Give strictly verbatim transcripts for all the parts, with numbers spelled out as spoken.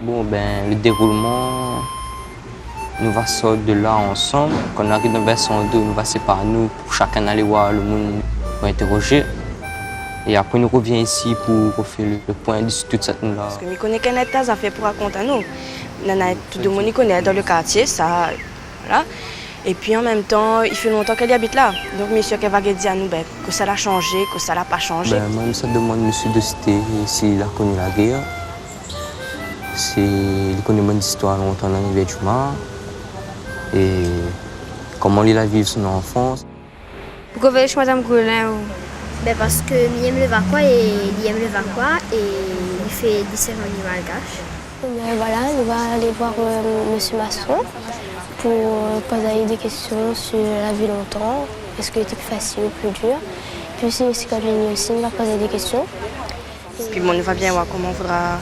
Bon, ben, le déroulman, nou va sort de la ansanm. Kan nou ariv dan Vincent deux, nou va sépar anou pou shakinn alé oir le moun pou intérozé. É apré, nou rovien isi pou, pou fé le, le poin de tout sèt moun-la. Parske mi koné k'in nèt ta zafèr pou rakont anou. Nana, tout le moun i koné dan le kartié, sa, voilà. Épi an mèm tan, i fé lontan k'èl i abit la. Donk, mi sir k'èl va gingn di anou, ben, kosa la shanzé, kosa la pa shanzé. Ben, moin, mi sa domann mésyé Dosté si li la koni la gèr. Si li koné bann zistoir lontan dan Rivièr-du-Mar. É koman li la viv son anfans. Poukosa ou vé èt madam Grelin, ou ? Ben, parske mi èm le Vakoa é li èm le Vakoa é li fé désèr an malgash. Ben voilà, nou va alé oir, euh, mésyé Masson pou, euh, poz ali dé késtion sur la vi lontan. Èske lété pli fasil ou pli dir ? Pi si mésyé Kalvini osi, nou va poz ali dé késtion. Pi bon, nou va bien oir koman fodra,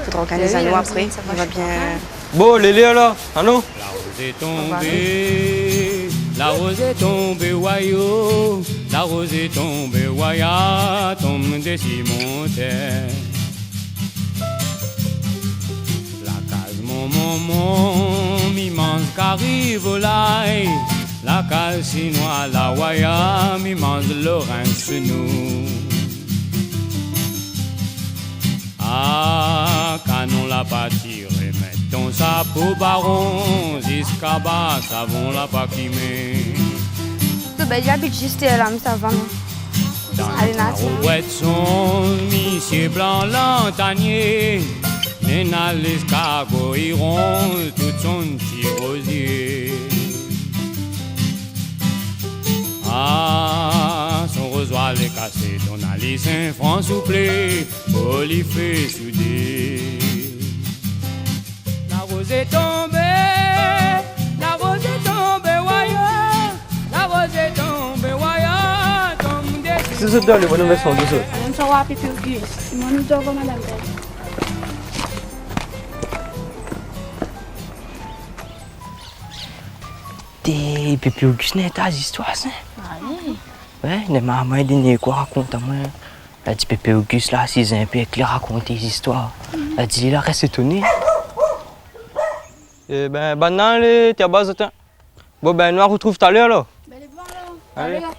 fodra organiz anou apré. Nou va bien. Bon, lé lèr la, anon ? La roz lé tonbé, la roz lé tonbé, wayo, la roz lé tonbé, waya, tonm dési mon tèt. La kaz mon momon, mi manz kari volay. La kaz sinoi la waya, mi manz lorin senou. Ah, kanon la pa tiré, mèt ton sapo baron, ziska ba savon la pa kimé. Tout bèl, i abit zis la, mi sava, non ? Dan la rouèt son misyé blan lantanié, néna léskargo i ronz tout son ti rozié. Ah, son rozoir lé kasé, donn ali sink fran souplé, pou li fé soudé. La roz lé tonbé, la roz lé tonbé, waya, la roz lé tonbé, waya, tonm dési. Si zot i doi alé, madam Vincent, zot i doi. Madam, sa va, Pépé Auguste. Sé moin, nou doi oir madam Bèl. Té, Pépé Auguste, néna ta zistoir, sa. Ah oui. Oué, néna momon, li néna koi rakont amoin. La di Pépé Auguste la, si zot i vé, èk li rakont zistoir. La di, li la rès étoné. Ében, bann-la lé tèrba zot, in. Bon, ben, nou artrouv talèr, alor. Ben, lé bon, alor. Alé. Alé.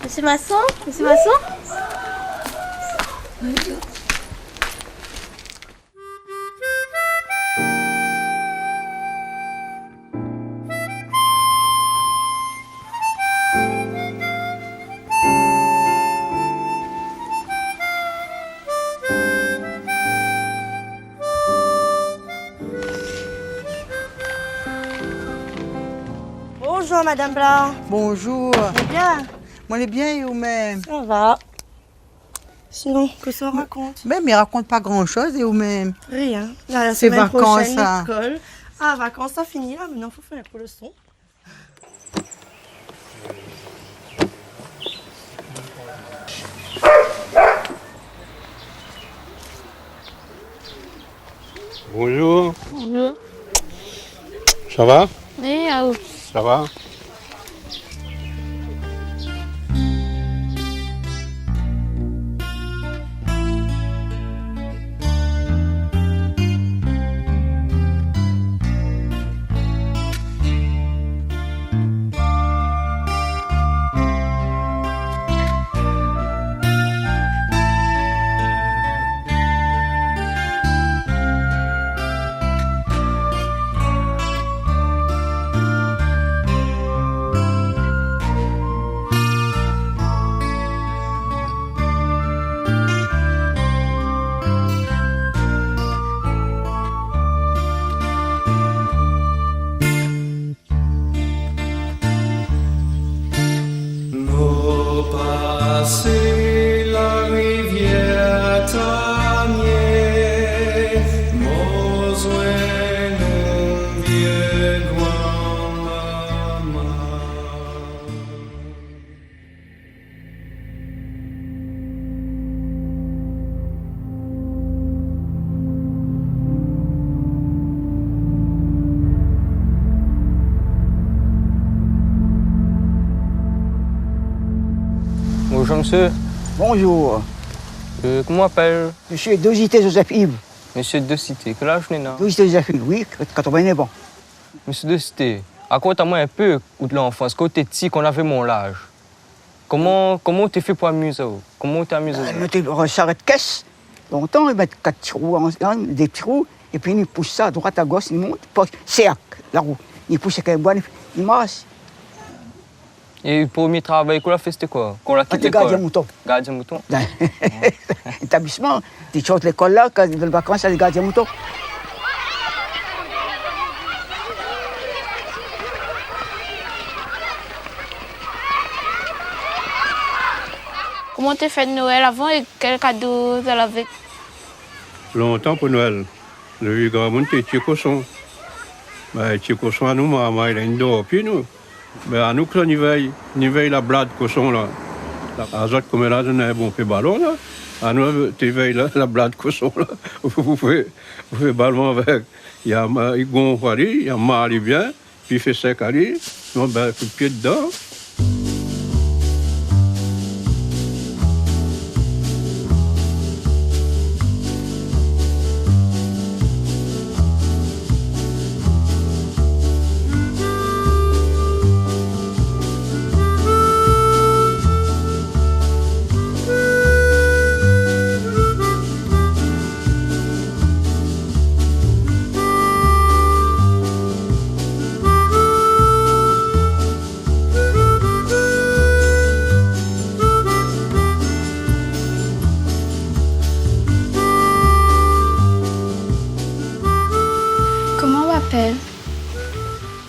Mésyé Masson, mésyé Masson. Bonjour, madam Blanc. Bonjour. Zot i vé bien ? Moin lé bien, é ou mèm ? Sa va. Sinon, kosa ou rakont ? Ben, mi rakont pa gran shoz, é ou mèm ? Rien. La, la semèn proshèn, lékol. Sé vakans, sa. Ah, vakans, sa fini la, mintnan fo fé in kou lo son. Bonjour. Bonjour. Sa va ? Oui, é ou ? Sa va. Nou pasé la rivièr Tanié, mon zwenn in vié granmamam. Bonjour, monsieur. Bonjour. Euh, comment on appelle ? Monsieur Dosité Joseph Yves. Monsieur Dosité, quel âge vous avez ? Dosité Joseph Yves, oui, quatre-vingt-neuf ans. Monsieur Dosité, raconte-moi un peu de l'enfance, quand t'étais petit, quand on avait mon âge. Koman, koman ou té fé pou amizé aou ? Koman ou té amizé aou ? Euh, nou té, euh, sharèt kès. Lontan, i mèt kat ti rou an, an, dé ti rou, épi ni pous sa a droit, a gosh, ni mont, pa, sèrk, la rou. Ni pous èk in bwa, ni, ni marsh. É promié travay k'ou la fé, sété koi ? Kan ou la kit lékol ? Gardien mouton. Gardien mouton ? Établisman. Té sort lékol la, kan, dan vakans, alé gardien mouton. Koman té fèt Noèl avan é kèl kado zot lavé ? Lontan pou Noèl, nou vi gramoun té tié koshon. Bin, tié koshon anou, marmay la, i dor pi nou. Bin, anou k'sa ni vèy, ni vèy la blad koshon la. La, azot koméla, zot néna in bonpé balon la. Anou té vèy la, la blad koshon la. Pou fé, pou fé balon avèk. I ama, i gonf ali, i amar ali bien, pi fé sèk ali, nou, bin, kout pié dedan. Koman ou apèl ?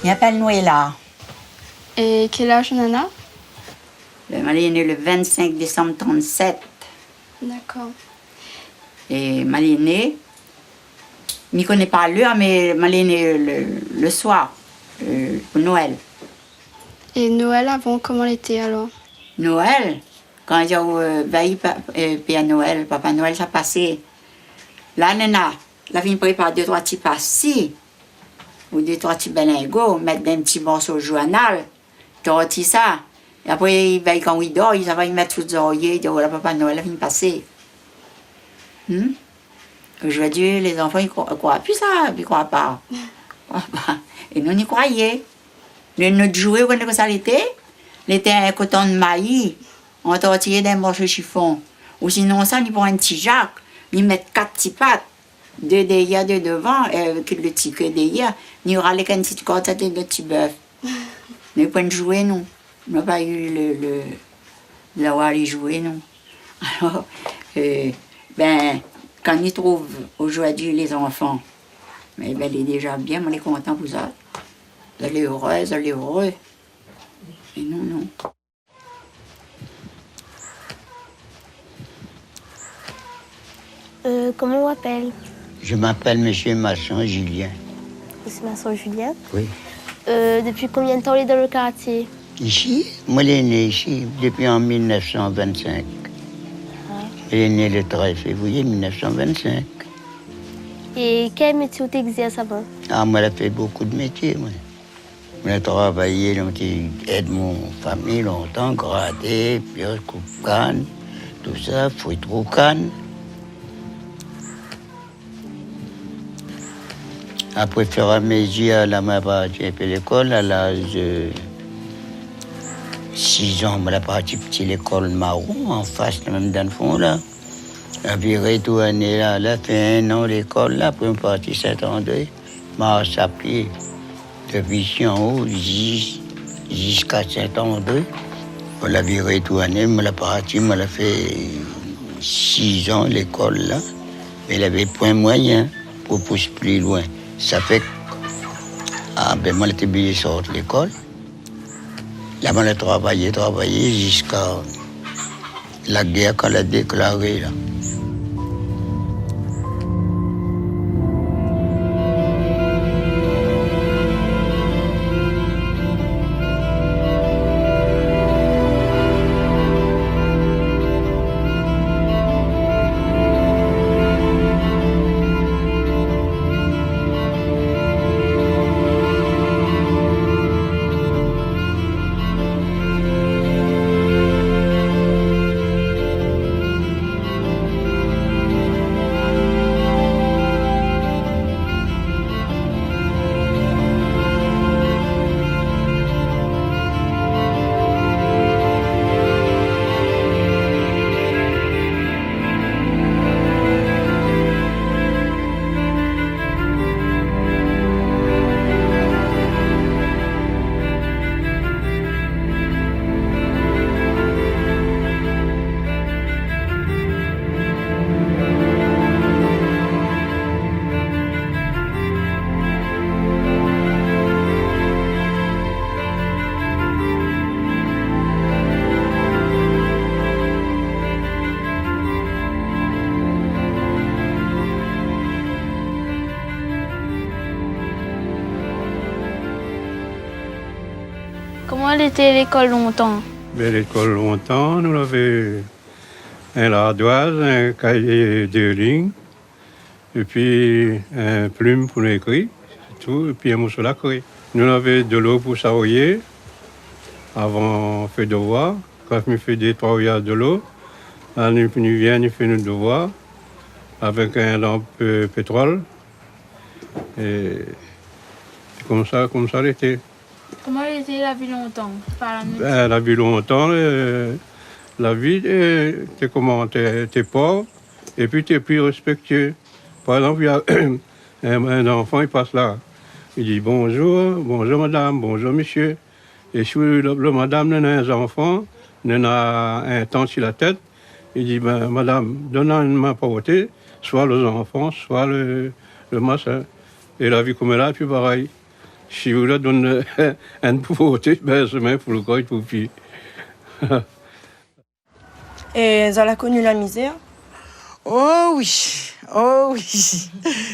Mi apèl Noëlla. É kèl az ou néna ? Bin, ma lé né le vingt-cinq décembre trente-sept. Dakor. É ma lé né, mi koné pa lèr, mé ma lé né le, le soir, euh, pou Noèl. É Noèl avan, koman lété alor ? Noèl, kan zot, euh, vèy pa, euh, Pèr Noèl, Papa Noèl, sa pasé. La, néna, la fine prépar dé troi ti pastèy, ou dé troi ti bèlingo, mèt dan in ti morso zournal, torti sa. É apré, i vèy kan i dor, i sava, i mèt sou zorèy, i di, "Voilà, Papa Noël la fine pasé." Hmm ? Zordi, lé zanfan, i kroi, i kroi pi sa, i kroi pa. I kroi pa. É nou, ni kroiyé. Lé, nout zoué, ou koné kosa lété ? Lété in koton mayi, antortiyé dan in morso shifon. Ou sinonsa, ni pran in ti zak, ni mèt kat ti pat, dé dèryèr, dé dovan, euh, èk le ti ké dèryèr, ni ralé èk in ti kord, sa té nout ti bèf. Nou pran zoué, nou. Nou la pa u le, le, la war lé zoué, nou. Alor, euh, bin, kan i trouv zordi lé zanfan, mé bin, lé déza bien, moin lé kontan pou sa. Lé éré, lé éré. É nou, non. Euh, koman ou apèl ? Je m'appelle Monsieur Masson Julien. Monsieur Masson Julien ? Oui. Euh, dopi konbien d'tan ou lé dan le kartié ? Isi, moin lé né isi, dopi an mil nèf san vinn-sink. Ah. Moin lé né le trèz févrié mil nèf san vinn-sink. É kèl métié ou té égzèrs avan ? Ah, moin la fé bokou de métié, moin. Moin la travay, moin té èd mon fami lontan, graté, pios, koup kann, tousa, fouy trou kann. Apré, fur é a mezir, la, moin la parti in pé lékol, a laz, euh, sis an, moin la parti ti lékol Maron, anfas, la mèm dan le fon, la. La viré tourné la, la fé in an lékol la, apré moin parti Sint-André, marsh a pié. Dopi isi anlèr, zis-, ziska Sint-André. Moin la viré tourné, moin la parti, moin la fé sis an lékol la. Mé lavé poin moiyin pou pous pli loin. Sa fé k, ah, bin, moin la té oblizé sort lékol. La, moin la travay, travay ziska la guèr kan la déklaré la. Lété lékol lontan? Bin, lékol lontan, nou lavé in lardoiz, in kayé dé lign, épi in plim pou nou ékri, sé tou, épi in morso lakré. Nou lavé dolo pou saroyé, avan fé devoir. Kan fini fé dé troi royaz dolo, la, nou, nou vien, nou fé nout devoir avèk in lanp, eu, pétrol. É sé konmsa, konmsa lété. Koman lété la vi lontan? Parl anou. Bin, la vi lontan, eu, la vi, eu, té koman, té, té pov, épi té pli réspéktié. Par égzanp, néna in, in zanfan, li pas la, li di : « Bonjour, bonjour madam, bonjour mésyé. » É si lo, lo madam néna in zanfan, néna in tan si la tèt, li di : « Bin, madam, donn in min pou porté, soi lo zanfan, soi lo, lo masin. » É la vi koméla, pi parèy. Si ou la donn in pou porté, bin, sé min pou lo kor, pou pi. É zot la koni la mizèr ? Oh oui, oh oui.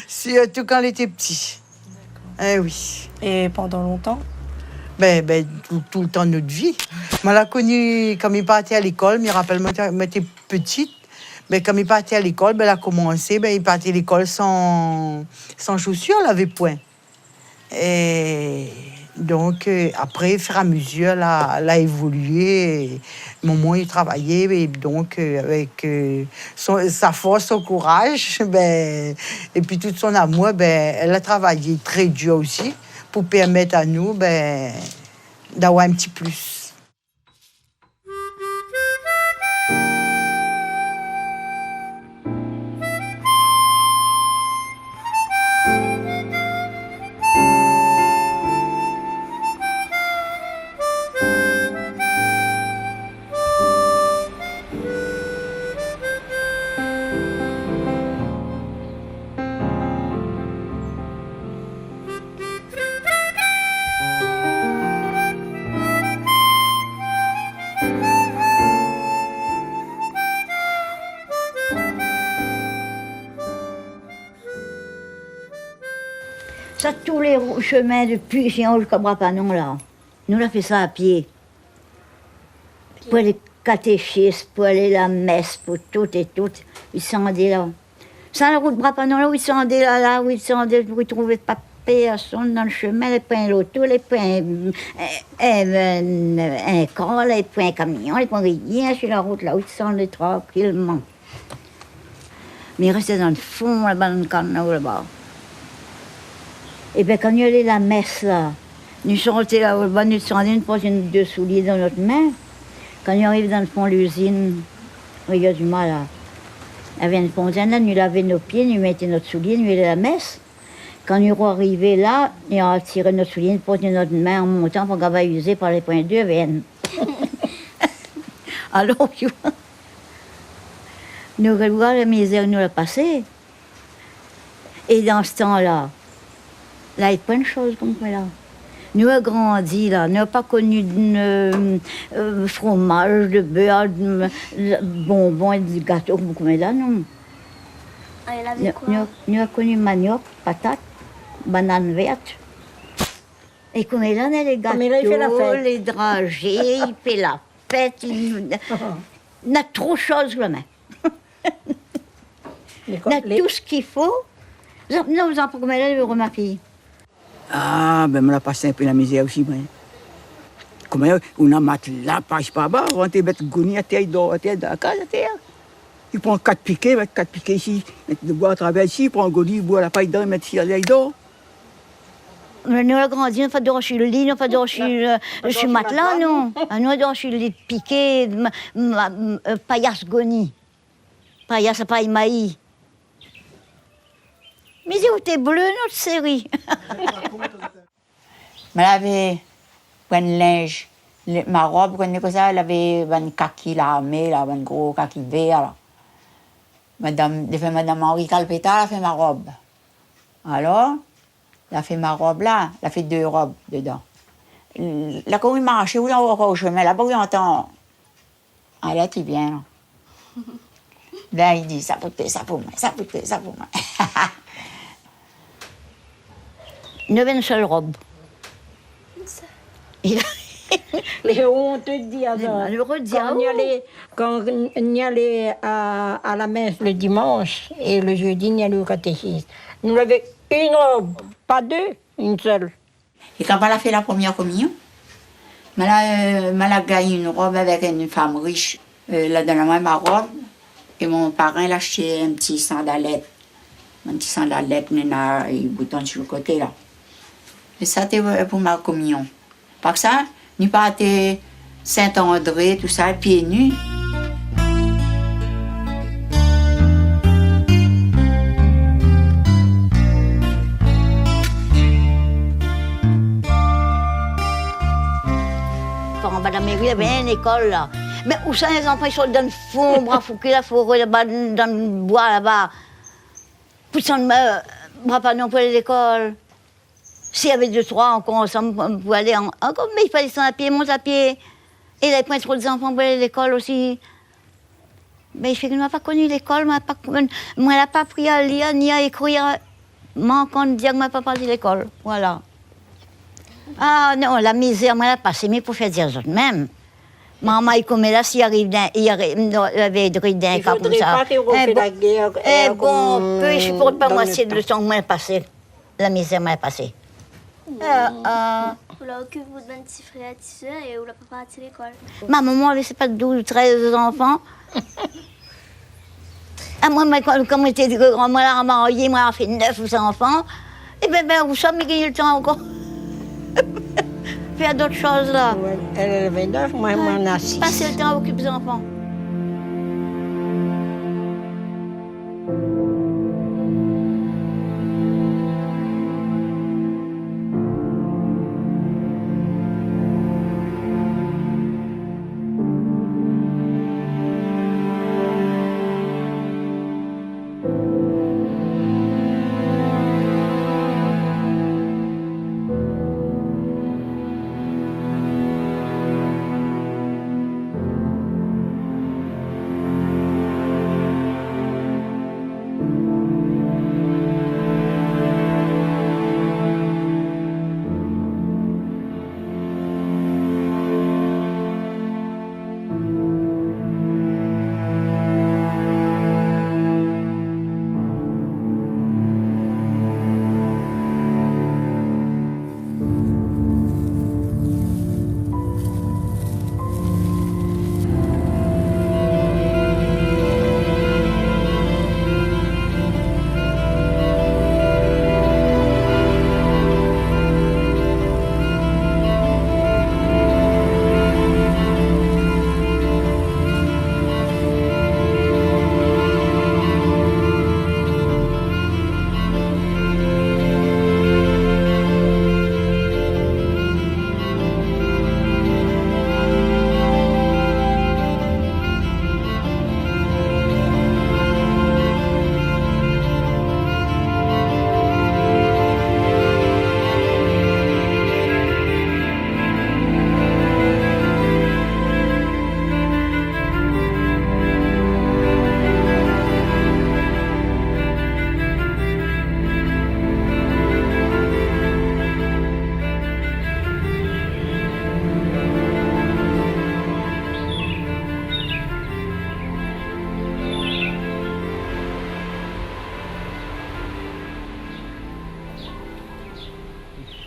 Sirtou kan lété pti. Dakor. É oui. É pandan lontan ? Bin, bin, tout, tout lo tan nout vi. Moin la koni kan mi parté lékol, mi rapèl, moin té, moin té ptit. Bin, kan mi parté lékol, bin, la komansé, bin, mi parté lékol san, san shosir, lavé poin. É donk, eu, apré, ofiramézir, la, la évolié, é momon i travayé, é donk, eu, avèk, eu, son, sa fors, son kouraz, bin, épi tout son amour, bin, èl la travayé trè dir osi pou pèrmèt anou, bin, d'avoir in pti plis. Sa, tout lé rou-, shomin dopi Sian ziska Bra Panon la, nou la fé sa a pié. Pou alé katéchis, pou alé la mès, pou tout é tout, i désann la. Sa, la rout Bra Panon la, i désann la, la, i désann, ou i trouv pa pèrsone dan lo shomin, lé poin loto, lé poin, eu, eu, eu, in kar, lé poin kamion, lé poin rien si la rout la, i désann trankilman. Mi rès dan lo fon, laba, dan lo kanal laba. Ébin, kan nou alé la mès la, nou sorté la, laba, nou désann, nou port nout dé soulié dan nout min. Kan nou ariv dan lo fon lizine, Rivièr-di-Noir la, lavé in fontèn la, nou lavé nout pié, nou mèt nout soulié, nou alé la mès. Kan nou arivé la, nou artir nout soulié, nou port nout min an montan, pou gaba izé par lé poin dé vèn. Alor, nou rogard la mizèr nou la pasé. É dan se tan la, lavé poin de shoz konm koméla. Nou la grandi la, nou la pa koni de, eu, eu, fromaz, de bèr, de, de bonbon é de gato konm koméla, non. Ah, i navé koi ? Nou, nou, nou la koni maniok, patat, banane vèrt. É koméla, na lé gato, lé drazé, i fé la fèt, i, na tro shoz la min. Na tout sak i fo. Non, zan pa koméla, lo roma fi. Ah, bin, moin la pas in pé la mizèr osi, moin. Koman, ou na matla par isi par ba, ou té mèt goni atèr, i dor atèr, dan la kaz atèr. I pran kat piké, mèt kat piké isi, mèt lo boi atravèr isi, i pran goni, boi la pay dan, i mèt isi, alé, i dor. Mé nou la grandi, nou la pa dor si li, nou la pa dor si, eu, si matla, non. Ah, nou la dor si li piké, ma, ma, eu, payas goni. Payas a pay mayi. Mé sé ou té blé, nout séri. Moin lavé bann linz, lé, ma rob, ou koné kosa, lavé bann kaki larmé la, bann gro kaki vèr la. Madam, défin madam Henri Kalpéta la fé ma rob. Alor, la fé ma rob la, la fé dé rob dedan. La kouri marshé, ou la ankor o shomin, la pa ou antann. Alé, ti vien la. Bin, i di, sa pou té, sa pou moin, sa pou té, sa pou moin. Nou lavé in sèl rob. In sèl. Lé ont di azot. Mé maléré, di, kan ni alé, kan ni alé a, a la mès le dimansh é le jeudi ni alé o katékis. Nou lavé inn rob, pa dé, inn sèl. É kan ma la fé la promièr kominion, ma la, eu, ma la gingn in rob avèk in fanm rish, eu, la donn amoin ma rob, é mon parin la ashté in ti sandalèt. In ti sandalèt, néna, é bouton su le koté la. É sa té, eu, pou ma kominion. Parske sa, ni parté Sint-André, tousa, pié ni. Par anba la méri, lavé in lékol la. Mé ousa lé zanfan i sort dan fon, bra fouké la foré laba, dan boi laba. Pou désann, eu, bra pa non pou alé lékol. Si lavé dé troi ankor ansanm pou, pou alé an, ankor, mé i falé désann a pié, mont a pié. É lavé poin tro zanfan pou alé lékol osi. Mé i fé ke ma pa koni lékol, ma pa, moin la pa apri a lir, ni a ékrir. Mank di ke ma pa parti lékol. Voila. A non, la mizèr, moin la pasé, mé pou fé dir azot mèm. Momon i komèt la, si ariv dan, i ariv, non, lavé dri dan in ka konmsa. I vodré pa ke ou fé la gèr, eu, bon, konm, eu, i siport pa dan moin, le tan. Sé le tan moin la pasé. La mizèr moin la pasé. A, a. Ou la okip out bann ti frèr, ti sèr é ou la pa parti lékol. Ma momon lavé, sé pa douz, trèz zanfan. A, moin, moin, kan, kan moin té gran, moin la marié, moin la fé nèf zanfan. Ébin, bin, ousa mi gingn le tan ankor fé dot shoz la. Oué, èl, èl lavé nèf, moin, moin na sis. Pasé le tan a okip zanfan.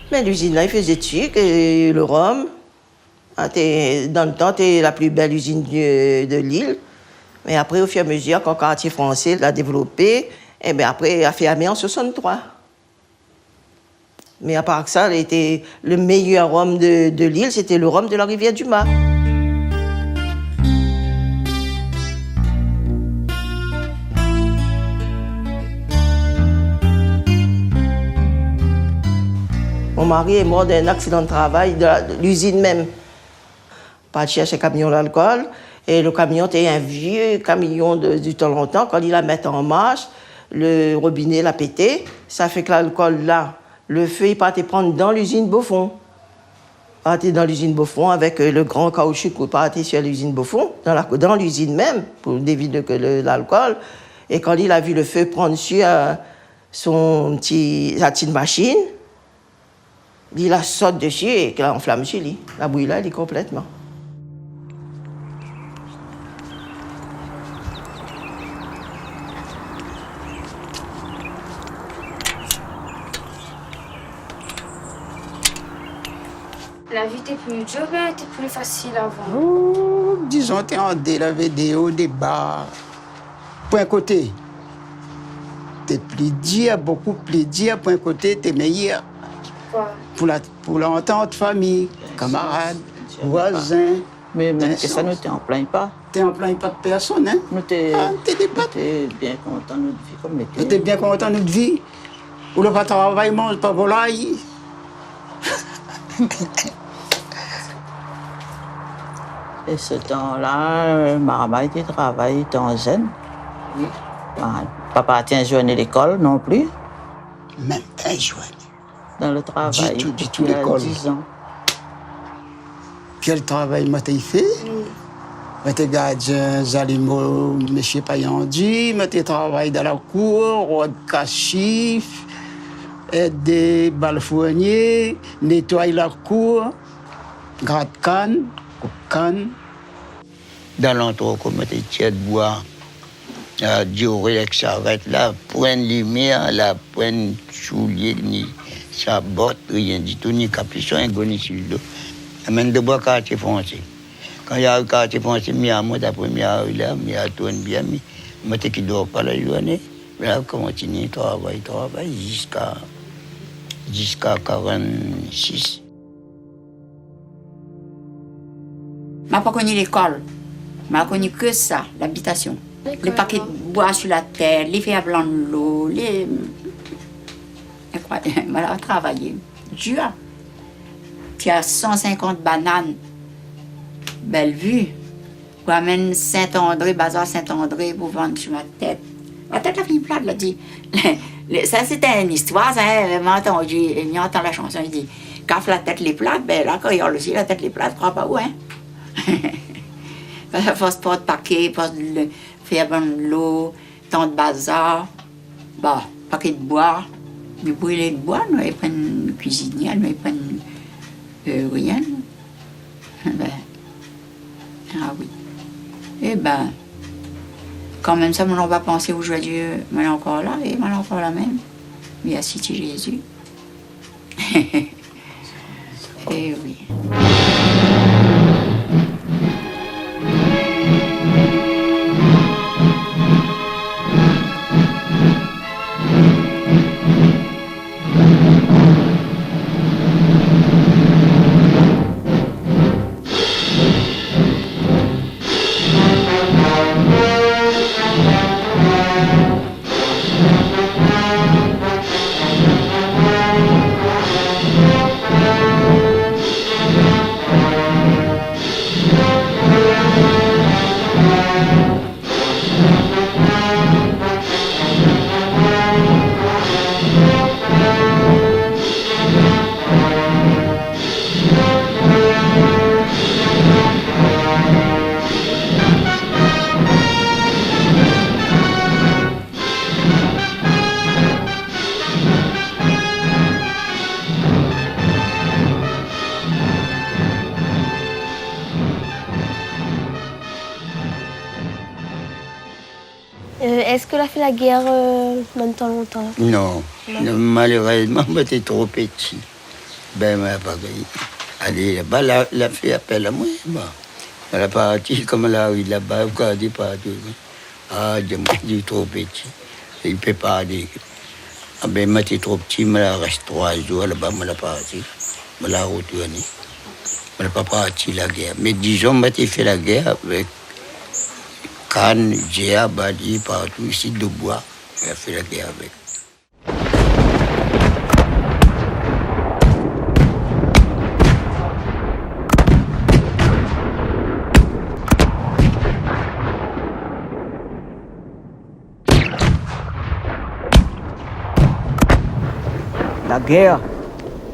Bin, lizine la i fé sik é le rom. A, té, dan le tan, té la pli bèl lizine de, de lil. Mé apré, o fur é a mezir, kan kartié fransé la dévlopé, ébin apré, la fèrmé an soisant-troi. Mé apar sa, lété le méyèr rom de, de lil, sété le rom de la Rivière du Mât. Mon mari lé mor d'in aksidan de travay, de la, de lizine mèm. Parti shèrsh in kamion lalkol, é le kamion té in vié kamion de, du tan lontan. Kan li la mèt an marsh, le robiné la pété, sa fé ke lalkol la, le fe i parti pran dan lizine Beaufon. Parti dan lizine Beaufon avèk, eu, le gran kaoutchou ki parti su lizine Beaufon, dan la, dan lizine mèm, pou dévid le, lalkol. É kan li la vi le fe pran su, eu, son ti, sa ti mashine, Li la sot dési é ke la anflam si li. La bril ali konplètman. La vi té pli dir oubien té pli fasil avan ? Oh, dizon, té an dé, lavé dé o, dé ba. Pou in koté, té pli dir, bokou pli dir, pou in koté, té méyèr. Poukoi ? Pou la, pou lantant, fami, kamarad, voizin. Mé mèm ke sa, nou té anplin pa. Té anplin pa pèrsone, in ? Nou té, ah, nou té débat. Nou té bien kontan nout vi konm nou té. Nou té bien kontan nout vi. Ou la pa travay, manz pa volay. É se tan-la, marmay té travay tan jenn. Wi. Pa, pa parti in zourné lékol non pli. Mèm pa in zourné. Dan le travay, ditou, ditou, lékol. Dizon. Kèl travay moin té fé ? Wi. Moin té gardien zanimo, mésyé Payandi, moin té travay dan la kour, rod kasif, èd dé bal fournié, nétoiy la kour, grat kann, koup kann. Dan lantro, koman té tir d'boi, la, djoré èk sarèt, la poin limièr, la poin soulié, ni sabot, rien ditou, ni kapison, in goni si lo do. Amenn d'boi kartié fransé. Kan i ariv kartié fransé, mi amont, apré mi ariv la, mi artourn bien, mi, moin té ki dor pa la zourné. La kontinié travay, travay, ziska, ziska karant-sis. Ma pa koni lékol. Ma koni ke sa, labitasion. Lékol, non. Lé paké d'boi si la tèt, lé fèr blan dolo, lé, inkroiyab, ma la travay dir. Té a san sinkant banann, Bellevue. Pou amenn Saint-André, bazar Saint-André, pou vann si ma tèt. Ma tèt la fini plat, la di. Lé, lé, sa, sé in istoir, sa, in, ma antann, mi antann la shanson, i di, kaf la tèt lé plat, bin, la kréol osi, la tèt lé plat, kroi pa ou, in. Fors port paké, fors le, fèr bann lo, tant bazar, ba, paké d'boi, nou brilé d'boi, nou la pran kuizinièr, nou la pran, euh, rien. Bin, ah wi. Ébin, kanmèm sa, moin la pa pansé ojourdui, moin lé ankor la, é moin lé ankor la mèm. Mèrsi Jézi. Eh wi. Euh, èske la fé la guèr, euh, dan tan lontan ? Non. Non. Non, malérèzman, moin té tro pti. Bin, moin la pa gingn alé laba, la, la fé apèl amoin, bon. Moin la parti, koman la ariv laba, gardé partou. Ah, di amoin, li lé tro pti. Li pé pa alé. Ah bin, moin té tro pti, moin la rès troi zour laba, moin la parti. Moin la rotourné. Moin la pa parti la guèr. Mé dizon, moin té fé la guèr avèk kann, zèrb, balié, partou, isi, d'boi. Moin la fé la guèr avèk. La guèr,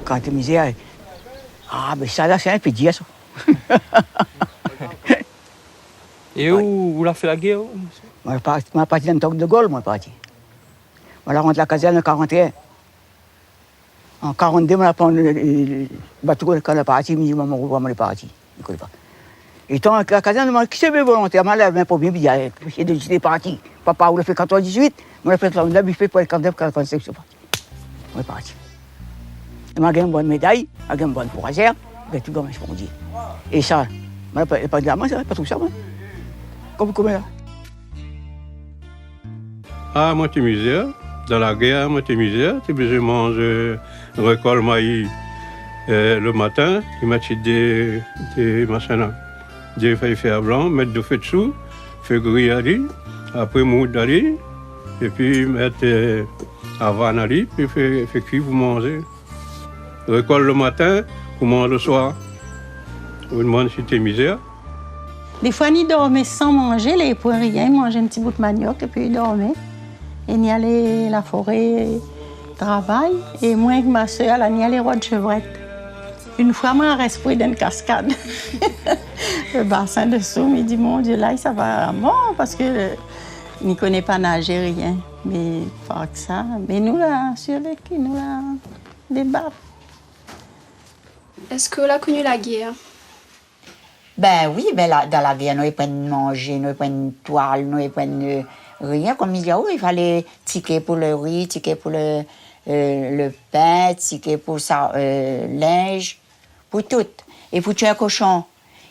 kan té mizèr, ah, bin sa la, sé in pé dir sa. É ou, ou la fé la guèr, ou ? Moin la pa, moin la parti dan tan de Gaulle, moin la parti. Moin la rant la kazèrn an karant-é-in. An karant-dé, moin la pran, eu, eu, bato, kan la parti, mi di, momon, orevoir, moin la parti. Li koné pa. É tan la kazèrn, moin, kisa i vé volontèr, moin la lèv mon promié, mi di, alé, sé dé, sé dé parti. Papa, ou la fé katrovin-dizuit, moin la fé trant-nèf, li fé pou karant-nèf, karant-sink, sé pa. Moin la parti. É moin la gingn bann méday, moin la gingn bann kourazèr, moin la gingn tout bann spondié. É sa, moin la pa, pa di amoin sa, pa trouv sa, moin. Kom, kom la. Ah, moin té mizèr. Dan la gèr, moin té mizèr. Té bézoin manz, eu, rékolt mayi, eu, lo matin, i mèt si dé, dé mashin la, dé fèy fèr blan, mèt do fé dsou, fé gri ali, apré moud ali, épi mèt, eu, avann ali, pi fé, fé kui pou manzé. Rékolt lo matin, pou manz lo soir. Ou demann si té mizèr. Défoi, ni dormé san manzé, lé poin rien, manz in ti bout maniok épi dormé. É ni alé la foré travay, é moin èk ma sèr, la, ni alé rod shevrèt. In foi, moin la rès pri dan in kaskad. Lo basin dsou, mi di, mon Dié, la, sa va mal, parske, eu, ni koné pa nazé, rien. Mé pa ke sa, mé nou la sirvéki, nou la débat. Èske ou la koni la gèr ? Bin oui, bin la, dan la gèr, nou la poin manzé, nou la poin toil, nou la poin, eu, rien. Kom mi di aou, i falé tiké pou lo ri, tiké pou lo, eu, lo pin, tiké pou sa, eu, linz, pou tout. É pou tié in koshon,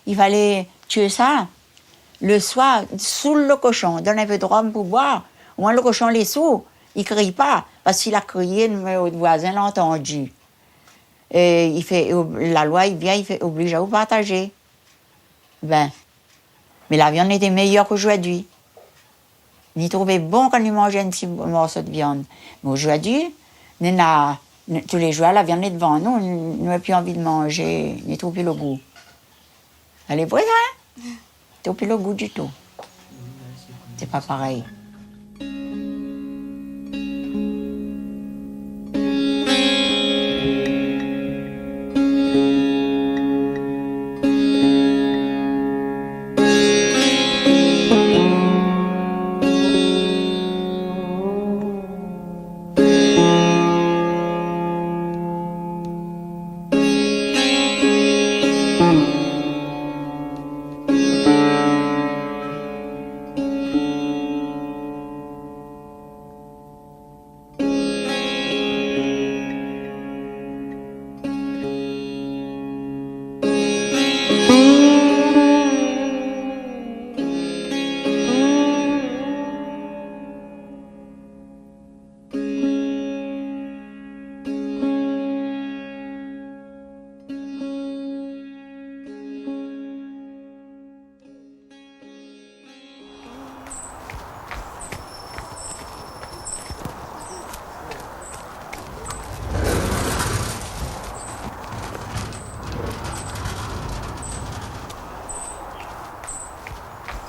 i falé tié sa. Lo soir, soul lo koshon, donn in pé drom pou boir. Omoin lo koshon lé sour, i kri pa. Parske si la kriyé, nout voizin la antandi. É i fé, la loi i vien, i fé, oblij aou partazé. Bin, mé la viann lété méyèr k'ozordi. Ni trouvé bon kan ni manz in ti morso de viann. Mé ozordi, néna, n-, tou lé zour, la viann lé dovan nou, nou, nou na pi anvi de manzé, ni trouv pi lo gou. Lé vré, in ? Trouv pi lo gou ditou. Sé pa parèy.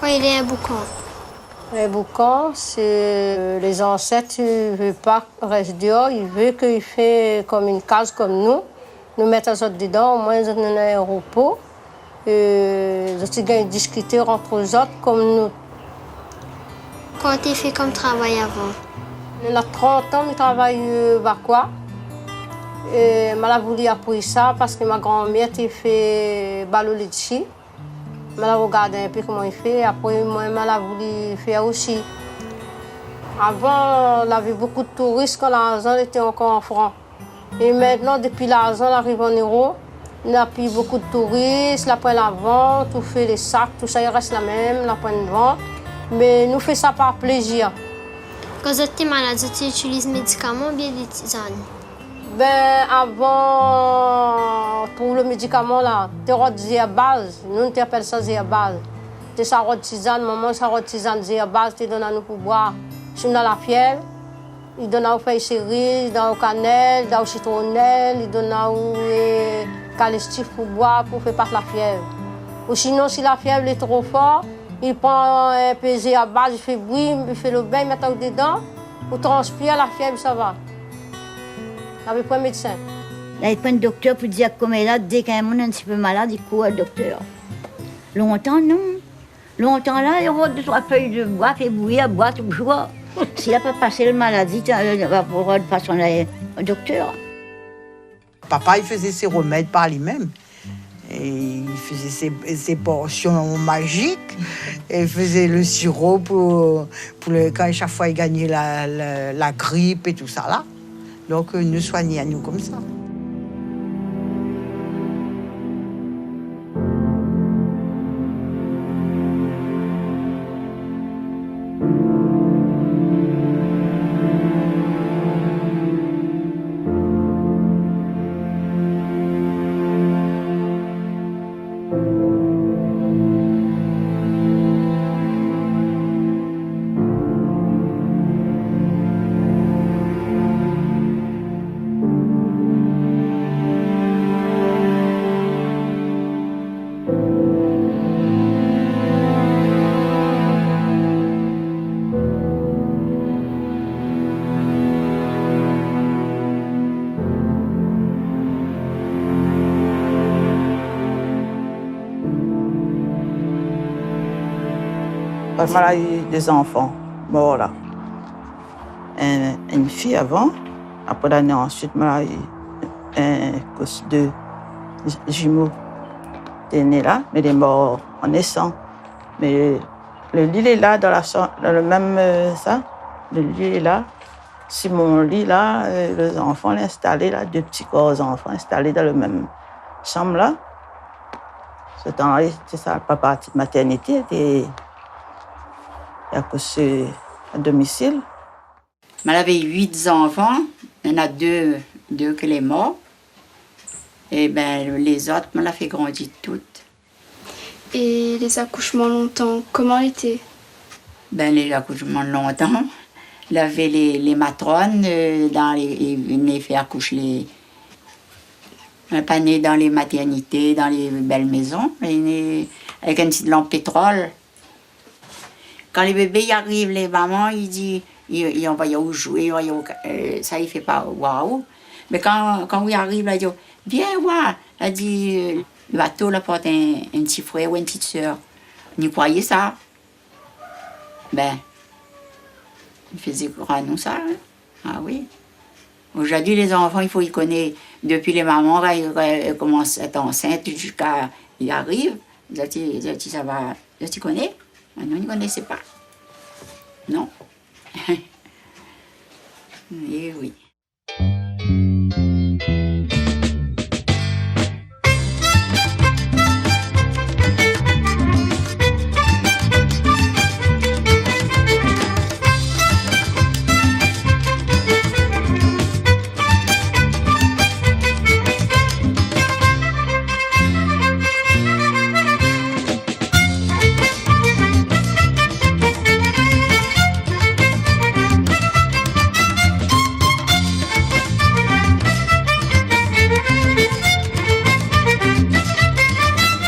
Koi lé in boukan ? In boukan, sé, eu, lé zansèt, i vé pa rès déor, i vé ke i fé kom in kaz kom nou. Nou mèt azot dedan, omoin zot néna in ropo. É zot i gingn diskité ant zot kom nou. Kosa ou té fé kom travay avan ? Néna trant an, mi travay, eu, Vakoa. É ma la vouli apri sa parske ma granmèr té fé balo létsi. Ma la rogard in pé koman i fé, apré moin, ma la vouli fé osi. Avan, lavé bonpé de touris kan larzan lété ankor an fran. É mintnan, dopi larzan la ariv an éro, na pi bonpé de touris, la poin la vant, ou fé lé sak, tousa i rès la mèm, la poin de vant. Mé nou fé sa par plézir. Kan zot té malad, zot té itiliz médikaman oubien dé tizane ? Bin, avan, pou lo médikaman la, té rod zèrbaz, nou, nou té apèl sa zèrbaz. Té sa rod tizane, momon sa rod tizane zèrbaz, té donn anou pou boir. Si nou néna la fièv, li donn aou fèy sériz, li donn aou kanèl, li donn aou sitronèl, li donn aou, eu, kalestif pou boir, pou fé pat la fièv. Ou sinon, si la fièv lé tro for, li pran in pé zèrbaz, li fé bouyi, li fé lo bin, li mèt aou dedan, ou transpir, la fièv i sava. Lavé poin médsin. Lavé poin doktèr pou dir koméla, dé k'in moun lé in ti pé malad, li kour doktèr. Lontan, non. Lontan la, i rod dé troi fèy de boi, fé bouyi, boir toujour. Si la pa pasé lo maladi, ta, eu, va pou rod fason la, eu, doktèr. Papa, li fézé sé rémèd par li mèm. É li fézé sé, sé porsion mazik. É li fézé lo siro pou, pou le, kan shak foi li gingn la, la, la grip é tousala. Donk, euh, nou soigné anou konmsa. Moin la u dé zanfan mor la. In, in fiy avan, apré la né ansuit, moin la u in kous dé zimo té né la, mé lé mor an nésan. Mé lo li lé la dan la shanm, dan lo mèm, euh, sa, lo li lé la. Si mon li la, euh, lé zanfan lé instalé la, dé pti kor zanfan instalé dan lo mèm shanm la. Sé tan la, sé sa, pa parti matèrnité, té, té akoush a domisil. Moin lavé uit zanfan, néna dé, dé ke lé mor. É bin, lézot, moin la fé grandi tout. É lé zakoushman lontan, koman lété ? Bin, lé zakoushman lontan, lavé lé, lé matrone, euh, dan lé, i vni fé akoush lé, pa né dan lé matèrnité, dan lé bèl mézon, mé né avèk in ti lanp pétrol. Kan lé bébé i ariv, lé momon i di, i, i anvoy aou zoué, i anvoy aou, euh, sa i fé pa waou. Mé kan, kan ou i ariv la, i di, vien oir. La di, euh, bato la port in, in ti frèr ou in ti sèr. Ni kroiyé sa. Bin, i fézé kroir anou sa, in. Ah oui. Zordi lé zanfan, i fo i koné, dopi lé momon, kan i, kan i komans èt ansint, ziska i ariv, zot i, zot i sava, zot i koné. Anou, nou konésé pa. Non. É oui.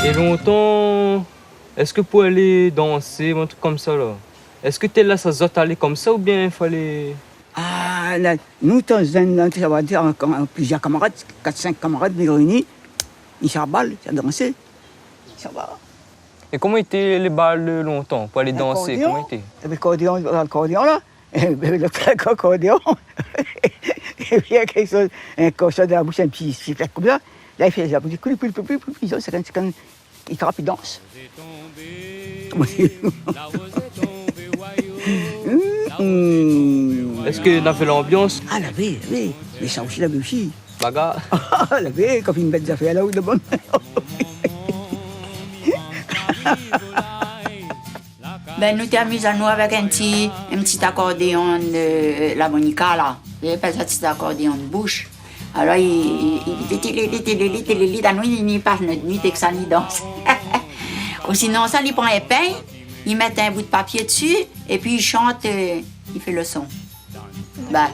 É lontan, èske pou alé dansé, in trik konmsa la, èske té la sa zot alé konmsa oubien falé... Ah, la, nou, tan zèn, nou té sava an, an plizièr kamarad, kat, sink kamarad, nou réini, ni sa bal, sa dansé, sa va. É koman lété lé bal lontan, pou alé dansé, koman lété ? Lakordéon. Avèk lakordéon, lakordéon la. Bin, lakordéon. Épi, in kèkshoz, in kèkshoz dan la boush, in ti, ti flèt konmsa. La, i fé sa, i koup, koup, koup, koup, koup, i fé sa, sé kan, sé kan i trap, i dans. Hmm. Èske navé lanbians ? Ah, navé, navé. Mé sa osi, navé osi. Bagar. Navé, kan fine mèt zafèr la, ou domann. Bin, nou té amiz anou avèk in ti, in ti akordéon, euh, larmonika la. I apèl sa ti akordéon boush. Alor, i, i, i, té, té, té, anou, ni, ni pas nout nuit èk sa, ni dans. Ou sinon sa, li pran in pègn, i mèt in bout papié dési, épi i shant, euh, i fé lo son. Ba,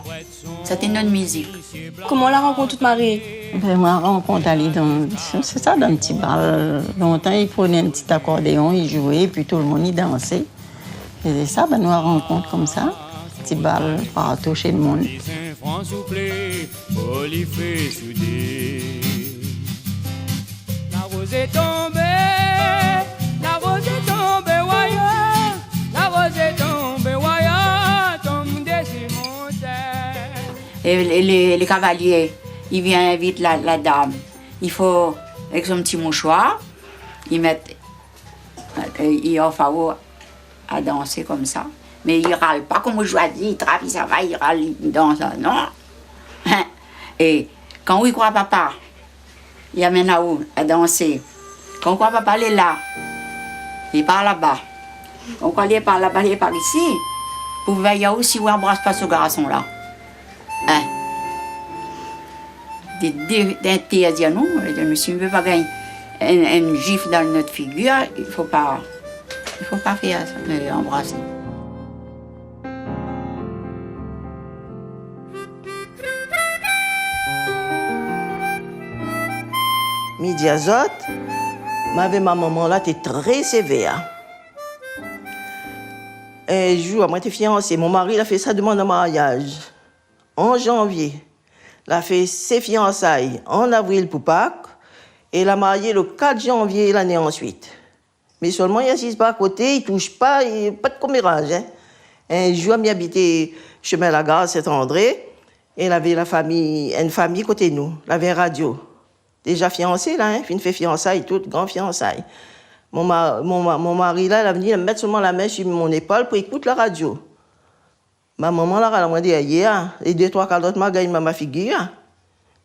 sa té nout mizik. Koman la rankont out mari ? Bin, moin la rankont ali dan, sé, sé sa, dan ti bal. Lontan, i prené in ti akordéon, i zoué, épi tout lo moun i dansé. É sé sa, bin, nou la rankont konmsa. Ti bal partou shé lo moun. La roz lé tonbé, la roz lé tonbé, waya, la roz lé tonbé, waya, tonm dési montègn. É lé, lé, lé kavalié, I vien invit la, la dam. I fo, èk son ti moushwar, i mèt, é, i ofr aou a dansé konmsa. Mé i ral pa konm zordi, i trap, i sava, i ral, i dans, non. É kan ou i krwa papa, i amenn aou a dansé. Kan ou krwa papa lé la, li lé par laba. Kan ou krwa li lé par laba, li lé par isi, pou vèy aou si ou anbras pa so garson la. Hin. Dé, dé, d'intèrdi anou, é de nou, si nou vé pa gingn in, in zif dan nout figir, i fo pa, i fo pa fé sa, mé anbrasé. Mi di azot, ma vèy ma momon la té trè sévèr. In zour, moin té fiansé, mon mari la fé sa domann an maryaz an zanvié. La fé sé fiansay an avril pou Pak, é la maryé le kat zanvié lané ansuit. Mé sèlman, i asiz pa akoté, i toush pa, i, pa de koméraz, hin. In zour, mi abité shomin Lagar, Sint-André, é lavé la fami, in fami koté nou, lavé in radio. Déza fiansé la, hin, fine fé fiansay, tout, gran fiansay. Mon ma-, mon ma-, mon mari la, la vni, la mèt sèlman la min si mon zépol pou ékout la radio. Ma momon la ral amoin dèryèr, é dé trwa kalot ma gingn ma, ma figir.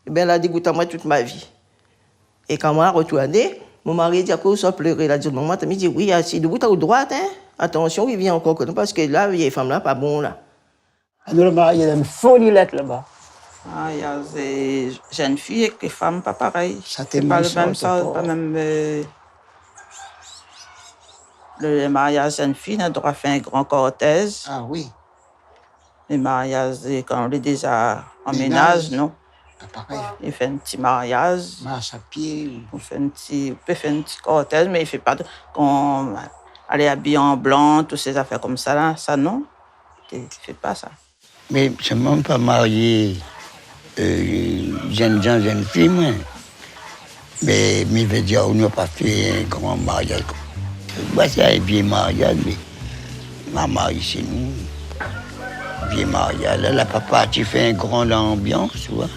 Ébin, la dégout amoin tout ma vi. É kan moin la rotourné, mon mari di : « Akoz ou sort pléré ? » La di : « Momon, ta mi di, oui, asiz dobout aou drwat, hin. Atansion, i vien ankor koté nou, parske la, vièy fanm la, pa bon la. » Anou la maryé dan in foli lèt laba. Maryaz, é, jenn fi èk fanm, pa parèy. Sa té pa le mèm, sa, pa mèm, é, le maryaz jenn fi, na drwa fé in gran kortèz. Ah oui. Le maryaz, é, kan ou lé déza an ménaz, non. Ah, parèy. I fé in ti maryaz. Marsh a pié. Ou fé in ti, ou pé fé in ti kortèz, mé i fé pa de, kan alé abiyé an blan, tout sé zafèr konmsa la, sa non. Té, té fé pa sa. Mé sèlman pa maryé, é, jenn zan, jenn fi, moin. Mé, mi vé dir, nou la pa fé in gran maryaz, koi. Ba, sé in vié maryaz, mé ma mari shé nou. Vié maryaz, la, la pa parti fé in gran lanbians, ou oi.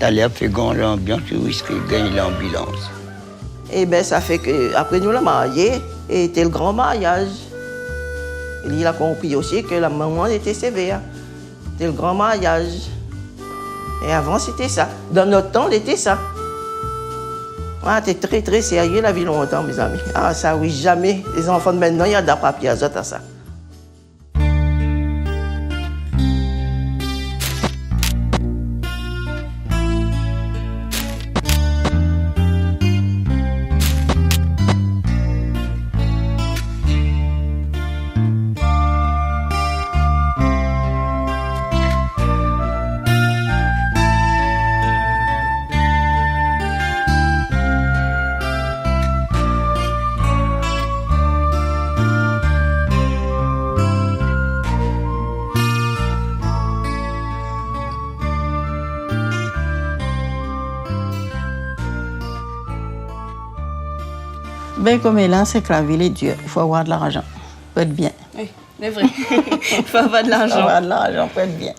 Talèr, fé gran lanbians, ou risk gingn lanbilans. Ébin, sa fé ke, apré nou la maryé, é té le gran maryaz. Li la konpri osi ke la momon lété sévèr. Té le gran maryaz. É avan, sété sa. Dan nout tan, lété sa. Ah, té trè, trè sérié, la vi lontan, mézami. Ah, sa, oui, zamé. Lé zanfan de mintnan, i adap pa pié azot a sa. Bin, koméla, sé ke la vi lé dir. I fo avoir de larzan pou èt bien. Oui, lé vré. I fo avoir de larzan. Avoir de larzan pou èt bien.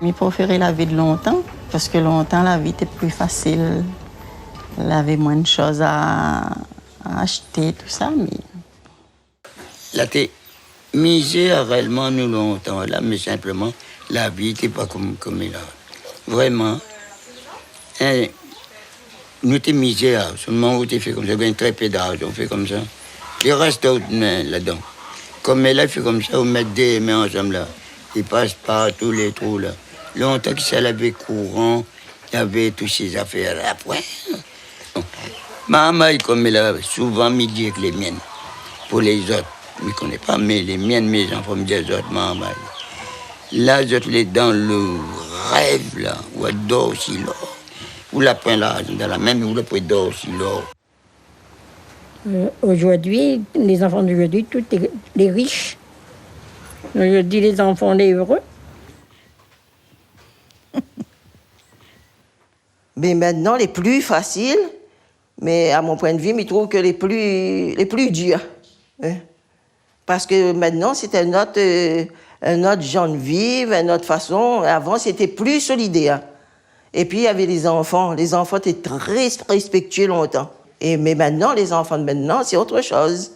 Mi préfèr la vi de lontan, parske lontan, la vi té pli fasil. Lavé moin de shoz a, a ashté, tousa, mé La té mizèr réèlman, nou, lontan la, mé sinpleman, la vi té pa konm, konm la. Vréman, in, nou té mizèr, sèlman ou té fé konmsa, ou gingn trè pé d'larzan, ou fé konmsa. Li rès dan out min ladan. Konm la, i fé konmsa, ou mèt dé min ansanm la. I pas par tou lé trou la. Lontan, kisa lavé kouran, lavé tout sé zafèr la, poin. Marmay, konm la, souvan mi di èk lé mienn, pou lézot, mi koné pa, mé lé mienn, mé zanfan, mi di azot, marmay. La, zot lé dan le rèv la, ou ador si lor. Ou la poin larzan dan la min, mé ou la poin dor si lor. Euh, aujourd'hui, les enfants d'aujourd'hui, tout est, les riches. Aujourd'hui, les enfants, les heureux. Mé mintnan, lé pli fasil, mé a mon poin de vi, mi trouv ke lé pli, lé pli dir, in. Parske mintnan, sé in not, euh, in not jan de viv, in not fason. Avan, sété pli solidèr. Épi, navé lé zanfan. Lé zanfan té tré réspéktié lontan. É, mé mintnan, lé zanfan de mintnan, sé ot shoz.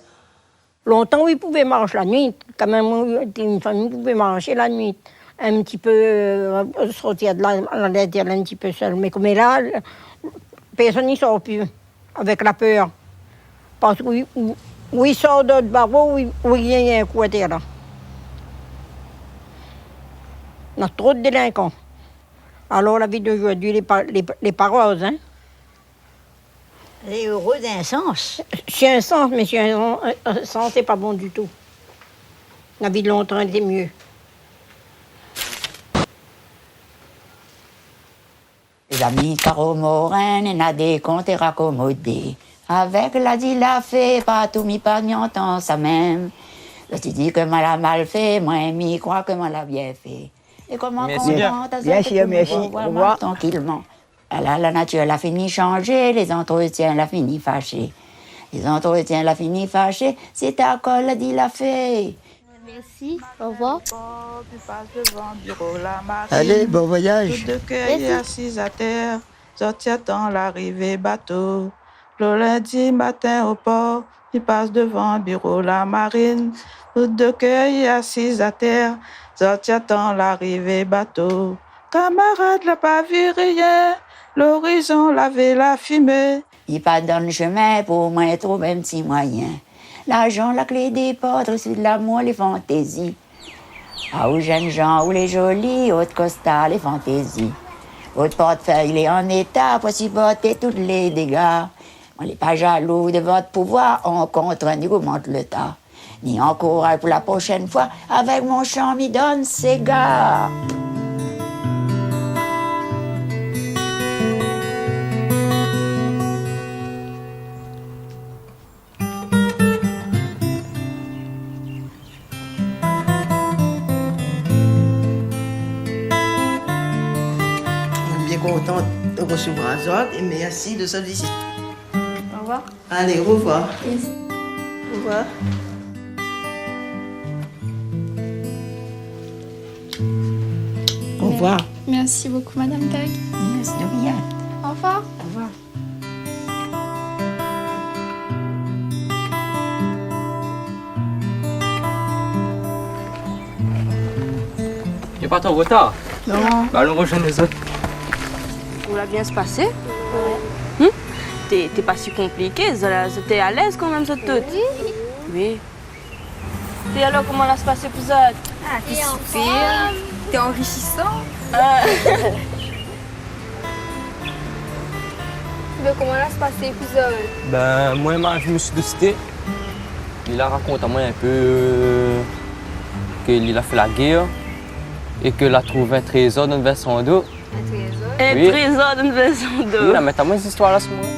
Lontan, oui, i pouvé marsh la nuit. Kan mèm, oui, té in fanm i pouvé marsh la nuit. In ti pé, euh, sortir de la, la lètèr, in ti pé sèl. Mé koméla, pèrsone i sort pi avèk la pèr. Parske ou, ou, ou i sort de baro, ou i, ou i gingn in kou atèr la. Na tro de délinkan. Alor, la vi d'ojourdui, lé pa, lé, lé pa roz, in. Lé éré d'in sans. Si in sans, mé si in, in sans, sé pa bon ditou. La vi lontan lété myé. Zami Karo Morin, néna dé kont rakomodé. Avèk la di la fé, partou mi pa mi antan sa mèm. Zot i di ke moin la mal fé, moin mi kroi ke moin la bien fé. É koman kontan, bien sir, mèrsi. Au revoir. Trankilman. Ala, la natir la fini shanjé, lé zantretien la fini fashé. Lé zantretien la fini fashé, sé ta kol la di la fé. Mèrsi, au revoir. Alé, bon voyaz. Tout de kèr i asiz atèr, zot i atann larivé bato. Lo lindi matin o por, i pas dovan biro la marine. Tout de kèr i asiz atèr, zot i atann larivé bato. Kamarad la pa vi rien, lorizon lavé la fimé. I pa donn shemin pou moin trouv in ti moiyin. Larzan la klé dé port, sui lamour lé fantézi. Aou jenn jan, ou lé zoli, out kostar lé fantézi. Out portfèy lé an éta pou siport tout lé déga. Moin lé pa zalou de vot pouvoir, o kontrèr i ogmant lo ta. Mi ankouraz pou la proshèn foi, avèk mon shan mi donn séga. Bien kontan de resevoir azot é mèrsi de zot vizit. Au revoir. Allez, au revoir. Yes. Au revoir. Au revoir. Merci beaucoup, Madame Tag. Yes, de rien. Au revoir. Au revoir. Lé pa tro tar ? Non. Ba, alon rozoinn lézot. Ou la bien pasé ? Hm ? Té, té pa si konpliké, zot la, zot té alèz kan mèm, zot tout ? Oui. Oui. É alor, koman la pasé pou zot ? Ah, té sipèr. Té anrichisan. Ah. Bin, koman la pasé pou zot ? Bin, moin, ma, mi sui désité. Li la rakont amoin in pé, euh, ke li la fé la guèr é ke la trouv in trézor dann vèr son do. In trézor ? Oui. In trézor dann vèr son do. Oui, la mèt amoin zistoir la, sé moin.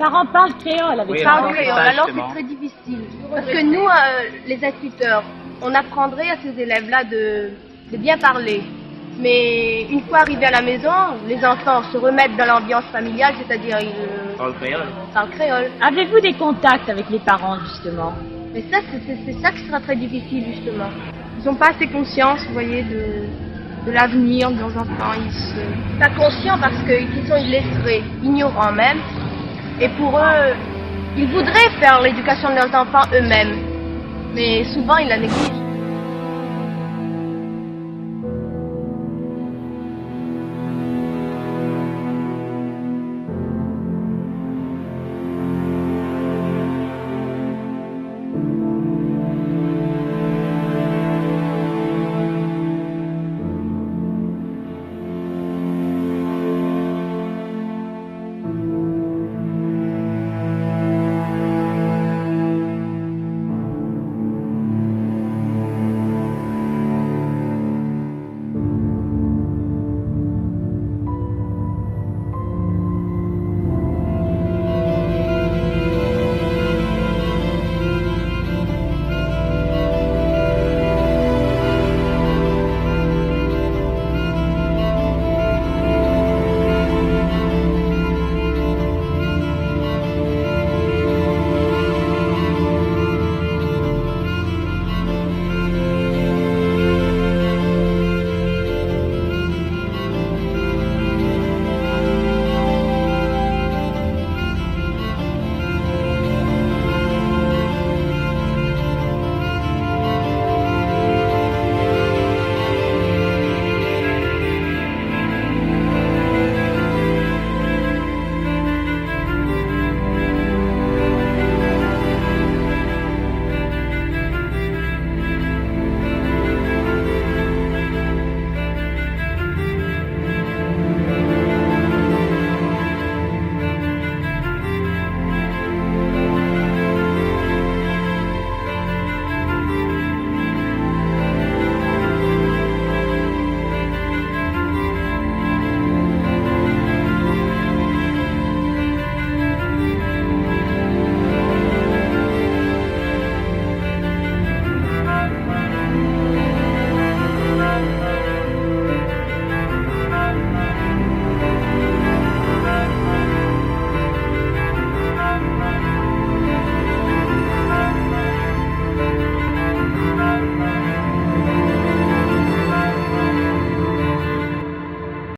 parents parlent créole avec... Oui, Parle alors, créole, ça, alors c'est justement. Très difficile. Parce que nous, euh, les instituteurs, on apprendrait à ces élèves-là de, de bien parler. Mais une fois arrivés à la maison, les enfants se remettent dans l'ambiance familiale, c'est-à-dire ils euh, Parle créole. Parlent créole. Avez-vous des contacts avec les parents, justement ? Mais ça, c'est- c'est c'est ça qui sera très difficile, justement. Ils n'ont pas assez conscience, vous voyez, de, de l'avenir de leurs enfants. Ils sont pas conscients parce qu'ils sont illettrés, ignorants même. Et pour eux, ils voudraient faire l'éducation de leurs enfants eux-mêmes. Mais souvent, ils la négligent.